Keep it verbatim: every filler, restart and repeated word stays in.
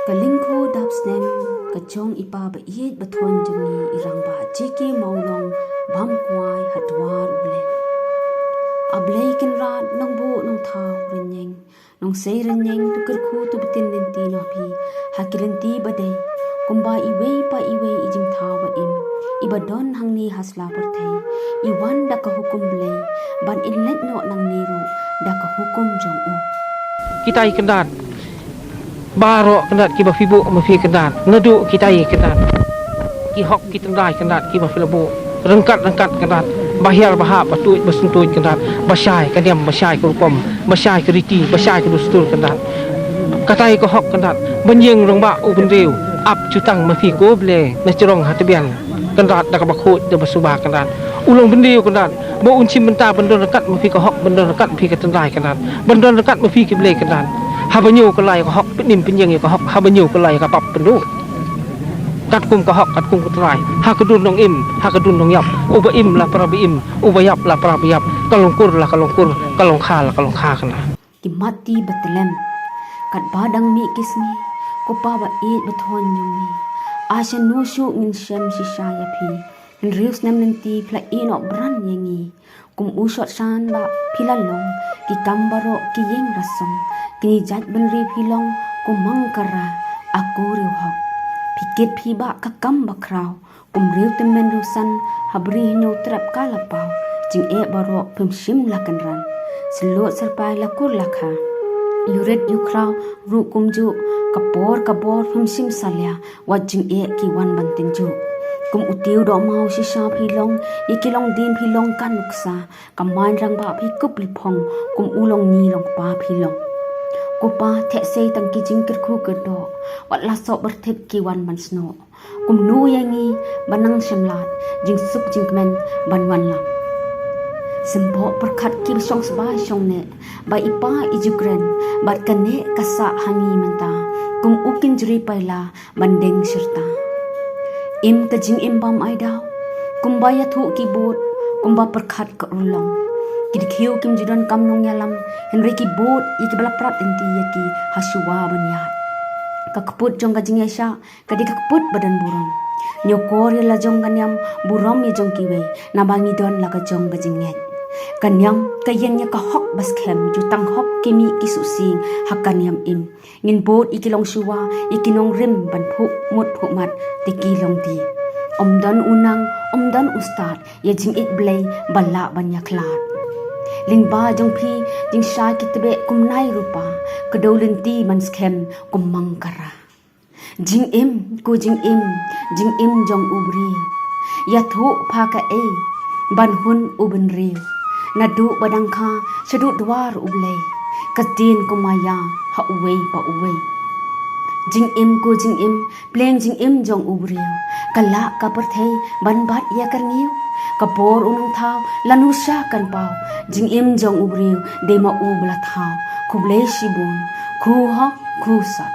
Ka lyngkhuh dap snem ka jong i pa ba ïeit ba thoiñ jong ngi, i Rangbah J K Mawlong, bam kwai ha dwar U Blei. A Blei Kynrad, nongbuh nongthaw rynïeng, nongsei rynïeng, to kyrkhu to btin lynti noh phi ha ki lynti ba dei, kumba iwei pa iwei i jingthaw ba im, iba don hangne ha sla pyrthei, i wan da ka hukum Blei, ban i leit noh nangne ruh da ka hukum jong u. Kita i Kynrad, baroh Kynrad kiba phi buh ma phi Kynrad, naduh kita i Kynrad, ki hok ki tynrai Kynrad kiba phi la buh, ryngkat ryngkat Kynrad, ba hiar ba hap, ba tuid ba syntuid Kynrad, ba shai ka niam, ba shai ka rukom, ba shai ka riti, ba shai ka dustur Kynrad. Kata i ka hok Kynrad, ban ïeng rangbah u bynriew, ap jutang ma phi ko Blei na jrong ha tbian Kynrad, da kaba khuid da ba suba Kynrad. U long bynriew Kynrad, ba un shim bynta ban don ryngkat ma phi ka hok, ban don ryngkat ma phi ka tynrai Kynrad, ban don ryngkat ma phi ki Blei Kynrad. Haba ñiew ka la ïa ka hok, pynim pynïeng ïa ka hok, haba ñiew ka la ïa ka pap pynduh. Katkum ka hok, katkum ka tynrai, ha ka dur nongim, ha ka dur nongïap, uba im la para ba im, uba ïap la para ba ïap, ka long kur la ka long kur, ka long kha la ka long kha Kynrad. Ki mat ti ba tlem. Katba dang mih ki sngi, ko Pa ba ïeit ba thoiñ jong ngi, ai shano shuh ngin shem shisha ïa phi. Hynriew snem lynti phi la ïehnoh bran ïa ngi. Kum u Shot Shan ba phi la long, ki kam baroh ki ïeng rasong. Kine jait bynriew phi long, kum Mangkara, a ko riewhok. Phi kit phi ba ka kam ba khraw, kum riewtymmen riewsan, ha bri hynñiew trep ka la paw. Jingeh baroh phim shym la kynran, sylluid syrpai la kur la kha. Ïurit ïukhraw ruh kumjuh, ka por ka bor phim shym salia, wat jingeh ki wan ban tynjuh. Kum u tiew dohmaw shisha phi long, ïa ki longdien phi long ka nuksa, ka main rangbah phi kup liphong, kum u longñi longkpa phi long. Ko Pa, theh sei tang ki jingkyrkhu kyrdoh, wat la soh byrthip ki wan ban snoh. Kumno ïa ngi ban nang shem lad, jingsuk jingkmen ban wanlam. Symboh pyrkhat kiba shong sbai shong neh, ba i pa i ju kren, bad ka neh ka sah ha ngi mynta, kum u kynjri paila ban deng shirta. Im ka jingim bam ai daw, kumba ïathuh ki bud, kumba pyrkhat ka urlong. Ki dkhiew kim ju donkam nongïalam, hynrei ki bud ïa kiba la prat lynti ïa ki ha shuwa ban ïaid. Ka kput jong ka jingïaishah ka dei ka kput ba don burom. Ñiewkor ïa la jong ka niam, burom ïa jong kiwei, naba ngi don la ka jong ka jingngeit. Ka niam ka ïeng ïa ka hok ba skhem, jutang hok ki mih ki suhsieng ha ka niam im. Ngin bud ïa ki longshuwa, ïa ki nongrim ban phuh mut phuh mat, te ki long die. Ym don u nang, ym don u stad, ïa jingïeit Blei ba lah ban ïakhlad. Lyngba jong phi jingshai ki tbeh kum nai rupa, ka dei lynti ban skhem kum Mangkara. Jingim ko jingim, jingim jong u briew, ïathuh pha kaei ban hun u bynriew. Naduh ba dang kha shaduh dwar U Blei, ka ktien kumba ïa ha uwei pa uwei. Jingim ko jingim, pleng jingim jong u briew, ka lah ka pyrthei ban bat ïa ka rngiew. Ka bor u nongthaw la nusha kan paw, jingim jong u briew dei ma u ba la thaw. Khublei shibun, khuhok khuhsat.